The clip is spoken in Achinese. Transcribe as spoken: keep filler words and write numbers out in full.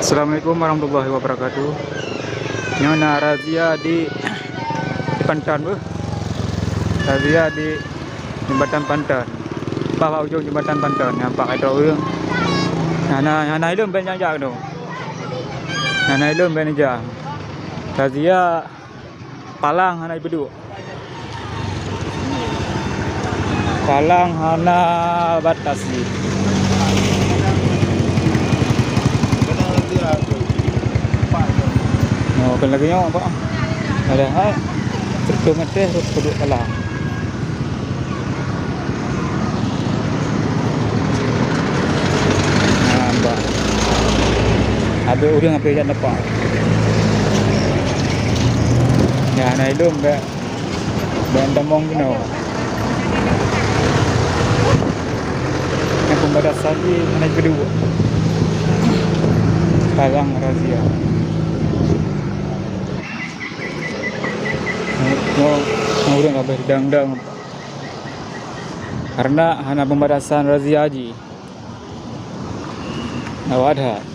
Assalamualaikum warahmatullahi wabarakatuh. Nyoe na razia di, di Panton beuh. Razia di Jembatan Panton. Bah bak ujong Jembatan Panton, nampak droe ureueng. Hana, hana ilôn bèk jak-jak tu. Hana ilôn bèk jak. Razia palang hana jipeuduek. Palang hana batasi. Oh, kan lagèe nyoe, Pak. Padahai seratus meter rot peuduek palang. Nampak. Habéh ureueng habéh jak nampak. Nyan, na ilôn bèk. Dan tamong keunoe. Nyang pembatasan di hana keudua. Palang razia. Nyoe, nyoe ureueng habéh dang-dang. Karena hana pembatasan razia jih. Awak that.